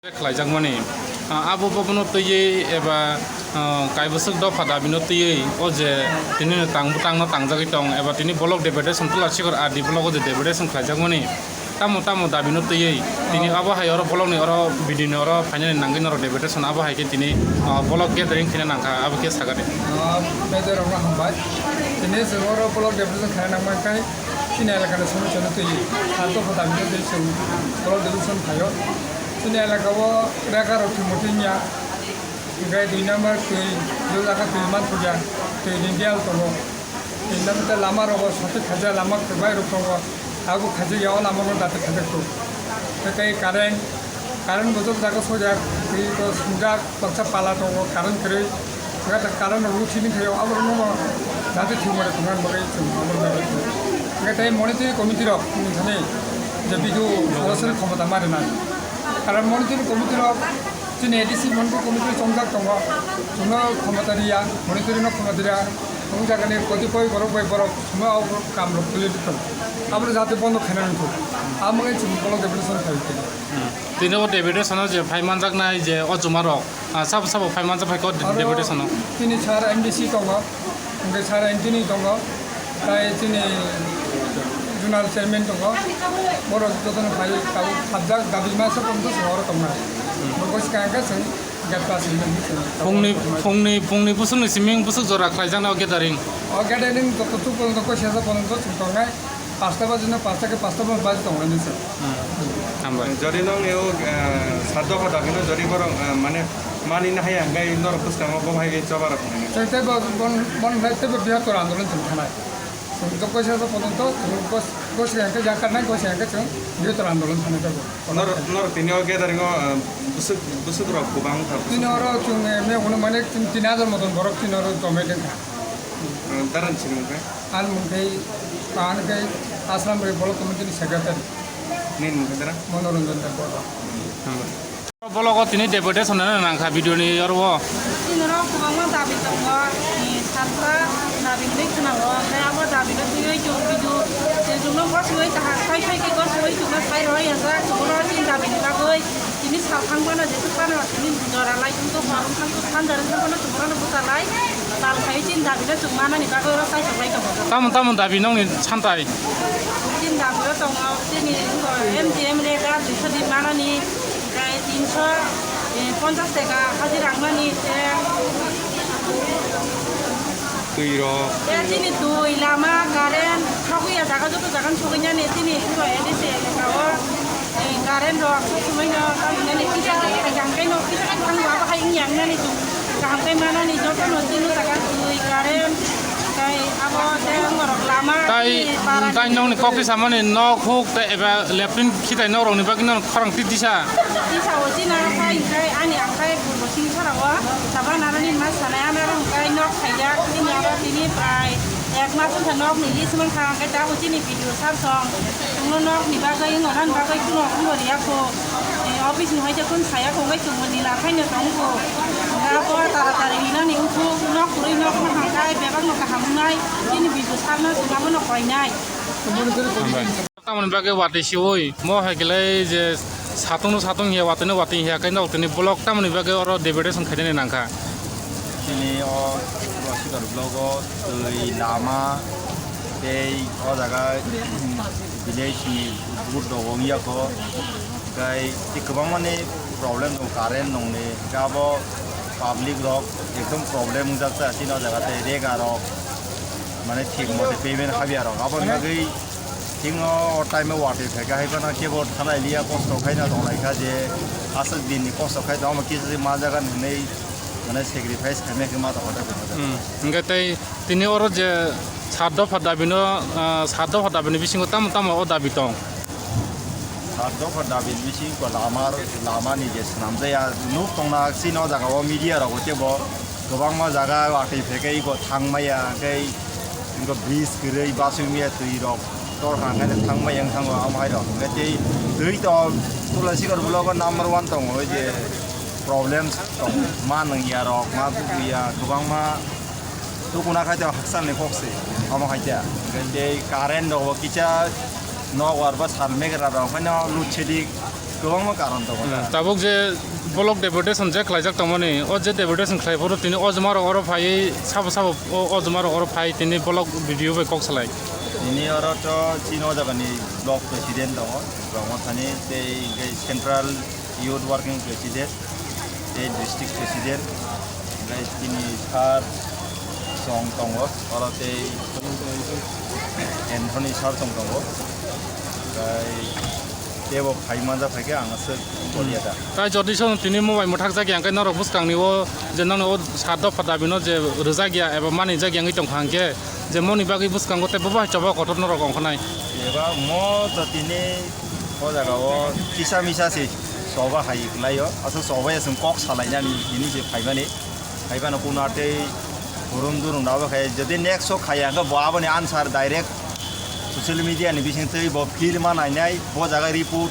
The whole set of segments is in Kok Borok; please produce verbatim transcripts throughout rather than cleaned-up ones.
Khlaijakmani, ah, abo bobono twiwi eba, ah, kaibwswk dopha dabino twiwi o je tini no tang bwtangno tangjagwi tong eba tini bolok deputation Tulasikhor R D block o je deputation khlaijakmani tamo tamo dabino twiwi tini abo hai oro bolokni oro bidini oro phainani nangwi norok deputation abo hai khe tini, ah, bolok gathering khina nangkha abo khe sakani. Ah, media rokno hambai. Tini chwng oro bolok deputation khaina nangmani khai chini elakani somosya no twiwi. Sat dopha dabino twiwi chwng bolok deputation khaio. Chini elaka o beka rok thwngmung thwngya, hwnkhe dui number twi, jora khe twi man thokya, twi ni biyal tongo. Tin number tei lama rogo sote khaijak lama kwbai rok tongo, abo khaijak ya o lama no dati khaijak tongo. Tei current, current bo joto jaga sojak, twi ko sungjak, baksa pala tongo, current kwrwi. Hwnkhe current rok luchi ni thaio, abo rok no dati thwngmani thwngna bagwi chwng abo rok dati. Hwnkhe tei monitoring committee rok wng thani je bidu sorasori khomota ma rwnai. Karon monitoring committee rok chini A D C monitoring committee chongjak tongo. Chwngno khomota riya, monitoring no khomota riya. Wng jagani kotipoi borok bai borok chwngno o kam rok tuli tongo. Abo rok jate bondo khaina wngkha. Amo wngkhe chwng bolok deputation khai tini. Tini o deputation o je phai manjaknai je o chuma rok, ah, sabo sabo phai manjak phai kho. Aro deputation o. Tini sir M D C tongo. Hwnkhe sir Anthony tongo, tai chini zonal chairman tongo, borok jotono phai tabuk habjak dabi masa pon bwskango oro tongnai. Bo bwskang khe chwng gate pass hinwi chwng. Phungni, phungni, phungni bwswkni siming bwswk jora khlaijaknai o gathering? O gathering joto chuk porjonto koi sesa porjonto chwng tongnai, pasta baji no pasta khe pasta baji tongnai ni chwng. Hmm. Hambai. Jodi nong eo, eh, sat dopha dapino jodi borok, eh, mane mani na haya hwnkhe norok bwskango bo hai khe choba rok tongnai. Chwng tei bo, bon, bon hai tei bo bihar tor andolon chwng thanai. Chwng to koisa sa potonto chwng kos, kosi hwnkhe jakar nai kosi hwnkhe chwng bihar tor andolon thanai tei bo. Nor, nor tini o gathering o, eh, bwswk, bwswk rok kwbang wngkha. Tini oro chwng, eh, me hwnwi mane chwng tin hajar moton borok tini oro jomai dengkha. Eh, daran sini hwnkhe? Ani mung khe, ani khe Asram Ri Block Committee ni Secretary. Nini mung khe dara? Manoranjan Debbarma. Hambai. Block o tini deputation no nangkha video ni oro o. Chini oro kwbangma dabi tongo, ni salsa dabi hinwi khwnao, tei abo dabi no twiwi chwng video, je chwngno gosiwi kaham khai khai khe gosiwi chwngno sai rwlai ya jak, chwngno chini dabi ni bagwi. Tini sal thang phano, jesu phano, tini jora lai thang khe, hor wng thang khe, sanja wng thang phano, chwng bohrokno bwchalai, tal khai chini dabi no chwng manani bagwi oro chaitok lai tongo. Tamo tamo dabi nokni santai? Chini dabi o tongo, chini M G M rate a duiso din manani, tei tinso, eh, ponchas taka hajira wngmani, tei Twi rok. Ya, chini twi, lama, current, sogwi ya jaga, joto jaga sogwi nani, chini A D C elaka o, eh, current rok, sogwi no, tamo nani kisa kaham khe no, kisa khe thang ba, bahai wng yang nani, kaham khe manani, joto no chini jaga twi, current, tei abo tei borok lama, Tai, chini para tai ni nokni kok tisa mani nok huk tei eba latrine khitai nok rokni bagwi no khorang twi tisa. Tisa o chini aro khai, khai ani ang khai purbo sini sara o. Saba narani ma sanai, ano aro hwnkhe nok khaijak, chini aro tini prai ek mas wngkha nokni list mankha, hwnkhe tabuk chini B D O sir song chwngno nokni bagwi, wngna bagwi kuno, kuno riya kho. Eh, office ni hoite kun saya kho, wngkhe chwngno nila khaino tong kho. Abo taratari rinani wngkhu, nok kwrwi nok wngkha hwnkhe bebakno kaham wngnai, chini B D O sir no chwng abono koinai. Hambai. Tamoni bagwi watwi siwi, mo hai khe lai je satung no satung hiya, watwi no watwi hiya, khe nok tini block tamoni bagwi oro deputation khainani nangkha. Chini o Tulasikhor block o twi, lama tei o jaga village ni vote rok wngya kho, tei kwbangma ni problem tongo, current nokni, abo public rok ekdom problem wngjak cha chini o jaga tei rega rok mane thik mote payment habya rok, aboni bagwi Chwng o time o watwi phaikha, hai phano kebo thanai liya, kosto khaina tonglaikha je aswk din ni kosto khai tongma kisa se ma jaga hinwi mane sacrifice khaimai khe ma tongkha tei tongkha. Hmm. Hwnkhe tei tini oro je sat dopha dabi no, ah, sat dopha dabi ni bisingo tamo tamo o dabi tong? Sat dopha dabi ni bisingo lama, lama ni je swnamjaya nuk tongna chini o jaga o media rok bo tebo kwbangma jaga watwi phaikhe iko thangmaya, hwnkhe iko bridge kwrwi basui maya twi rok. Tor hang khe thangbai yang thango, amo hai rok. Hwnkhe tei twi to Tulasikhor block o number one tongo, oi je problems tong, ma nungya rok, ma bubuya, kwbangma tukuna khai to hakchal ni kok se, amo hai ta. Hwnkhe tei current rok bo kisa nok war ba sal megra rok, hwnkhe no load shedding, Kwbangma karon tongo. Hmm, tabuk je block deputation je khlaijak tongmani, o je deputation khlai phuru tini ojma rok oro phaiwi sabo sabo o ojma rok oro phai tini block B D O bai kok salai. Tini oro to chini o jagani block president tongo, Brahma Thani, tei hwnkhe central youth working president, tei district president, hwnkhe chini sir song tongo, oro tei Anthony sir song tongo, hwnkhe teibo phai manjak phai khe ang aswk boliya da. Tai jodi sono tini mo bai mwthak jak ya, hwnkhe norok bwskangni o je nono o sat dopha dabi no je rwjak ya eba manijak ya wngwi tongkha, hwnkhe je moni bagwi bwskango tei bo bai choba kotor norok ongkha nai. Eba mo to tini o jaga o kisa misa se choba hai kwlai o, aswk choba ya chwng kok salai nani tini je phaimani. Hai phano kuno tei hurum durum rok khai, jodi next o khai, hwnkhe bo aboni answer direct social media ni bising twi bo field ma nainai, bo jaga report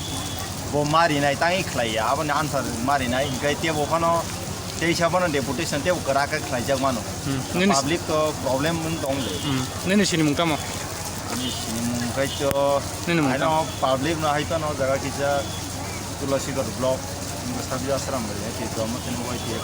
bo ma rinai, tangwi khlai ya, aboni answer ma rinai, hwnkhe tei bo phano teisa phano deputation tei bo kwrak khe khlaijak mano. Hmm, nini Public to problem wng tong le. Hmm, nini sinimung tamo? Nini sinimung khai to Nini mung haino tamo? Public no hai phano jaga kisa Tulasigarh block, wngkha Sabji Ashram bai, hai khe Brahma Thani Y T F.